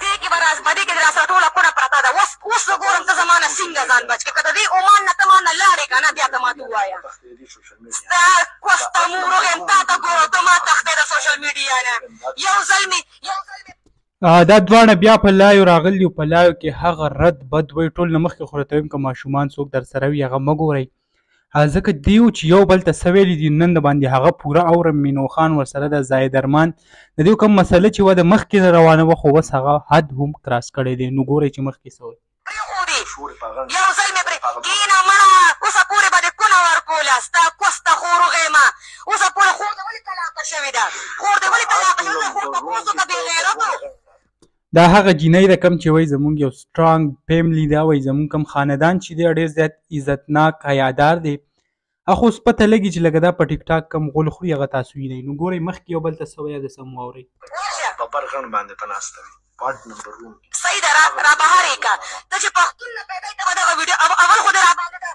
دې کې به راز په دې کې دې راسره ټوله کونه پرته ده. اوس اوس زه ګورم ته زما نه څنګه ځان بچ کړې. که د دې عمان نه ته ما نه لاړې که نه، بیا ته ماته ووایه. ستا کوسته مور وغیم، تا ته ګوره، ته ما تښتې د سوشل میډیا نه. یو ځل مې یو ځل مې دا دواړه بیا په لایو راغلي او په لایو کې هغه رد بد وایي. ټول نه مخکې خو راته وایم که ماشومان څوک در سره وي هغه مه ګورئ، ځکه دیو چې یو بل ته څه ویلي دي نن د باندې هغه پوره اورم. مینو خان ورسره د زاید ارمان د دیو کوم مسله چې وه د مخکې نه روانه وه، خو اوس هغه حد هم کراس کړی دی. نو ګورئ چې مخکې څه وایي. پرېښودې یو ځل مې پرې کینه مړه، اوسه پورې به دې کونه ورکوله. ستا کوسته خور وغیمه، اوسه پورې خور دې ولې طلاقه شوې ده؟ خور دې ولې طلاقه شوې ده؟ خور تپوس وکړه بې غیرتو. دا هغه جینۍ ده کوم چې وایي زمونږ یو سټرانګ فیملی ده، وایي زمونږ کوم خاندان چې دی ډېر زیات عزتناک حیادار دی. هغه اوس پته لګي چې لکه دا په ټیک ټاک کوم غول خوري هغه تاسو وینئ. نو ګورئ مخکې یو بل ته څه وایي هغه سم واورئ. ورشه په برغڼ باندې ته ناسته وي پارټ نمبر روم کې. صحیح ده، را را بهر یې که. ته چې پښتون نه پیدا یې، ته به دغه ویډیو اول خو دې را باندې ده.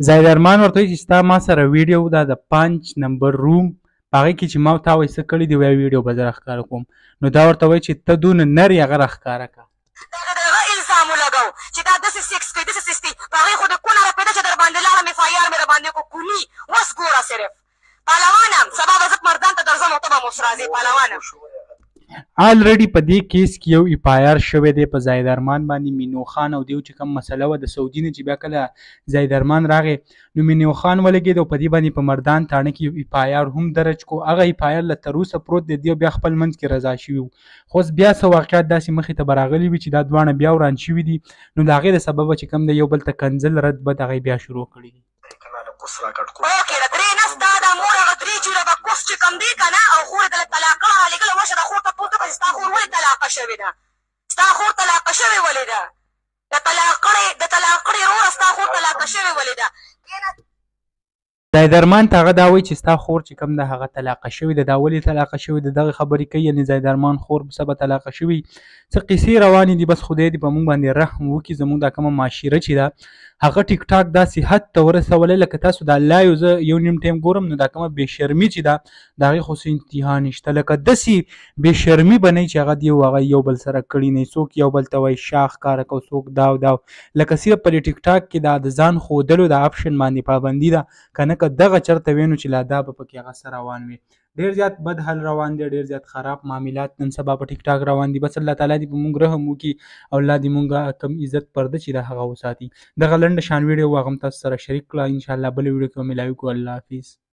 زاهد ارمان ورته وایي چې ستا ما سره ویډیو ده د 5 نمبر روم په هغې کې چې ما او تا وایي څه کړي دي، وایي ویډیو به زه راښکاره کوم. نو دا ورته وایي چې ته دونه نر یې هغه راښکاره کړه. دغه دغه الزام ولګو چې دا داسې سیکس کوي، داسې سیستي په هغې خو د کونه رپېده چې در باندې لاړم، اف آی آر مې در باندې وکړو. کوني اوس ګوره صرف پهلوانه، سبا به زه مردان ته درځم او ته به هم اوس راځې پهلوانه. آلریډي په دې کیس کې یو اف آی آر شوی دی په زاهد ارمان باندې. مینو خان او دیو چې کوم مسله وه د سعودي نه چې بیا کله زاهد ارمان راغی نو مینو خان ولګېد او په دې باندې په مردان تاڼه کې یو اف آی آر هم درج کو. هغه اف آی آر له تر اوسه پروت دی. دیو بیا خپل منځ کې رضا شوي وو، خو اوس بیا څه واقعیت داسې مخې ته به راغلي وي چې دا دواړه بیا وران شوي دي. نو د هغې د سببه چې کوم دی یو بل ته کنځل رد بد هغه یې بیا شروع کړي دي. کنه له کوس راکټ کو اوکې د درې نه ستا د مور هغه درې جوړه به کوس چې کوم دی که نه، او خور یې دله طلاقه رالېږله. ورشه د خور تپوس وکړه چې ستا خور ولې طلاقه شوې ده؟ ستا خور طلاقه شوې ولې ده؟ د طلاق کړې د طلاق کړې وروره، ستا خور طلاقه شوې ولې ده؟ کښېنه. زاهد ارمان ته هغه دا وایي چې ستا خور چې کوم ده هغه طلاقه شوې ده، دا ولې طلاقه شوې ده؟ دغه خبرې کوي. یعنې زاهد ارمان خور به سبا طلاقه شوي، څه قصې روانې دي. بس خدای دې په موږ باندې رحم وکړي. زموږ دا کومه معاشره چې ده هغه ټیک ټاک داسې حد ته ورسولی لکه تاسو دا لایو زه یو نیم ټایم ګورم نو دا کومه بې شرمي چې ده د هغې خو څه انتها نشته. لکه داسې بې شرمي به نه چې هغه دی هغه یو بل سره کړي نه، څوک یو بل ته وایي شا ښکاره کو، څوک دا او دا. لکه صرف په دې ټیک ټاک کې دا د ځان ښودلو د اپشن باندې پابندي ده که نه، که دغه چرته وینو چې لا دا به پکې هغه څه روان وي. ډېر زیات بد حال روان دی، ډېر زیات خراب معاملات نن سبا په ټیک ټاک روان دي. بس الله تعالی دې په موږ رحم وکړي او الله دې موږ کم عزت پرده چې د هغه وساتي. دغه لنډه شان ویډیو هغه هم تاسو سره شریک کړه. انشاءالله بله ویډیو کې به ملاوي کو. الله حافظ.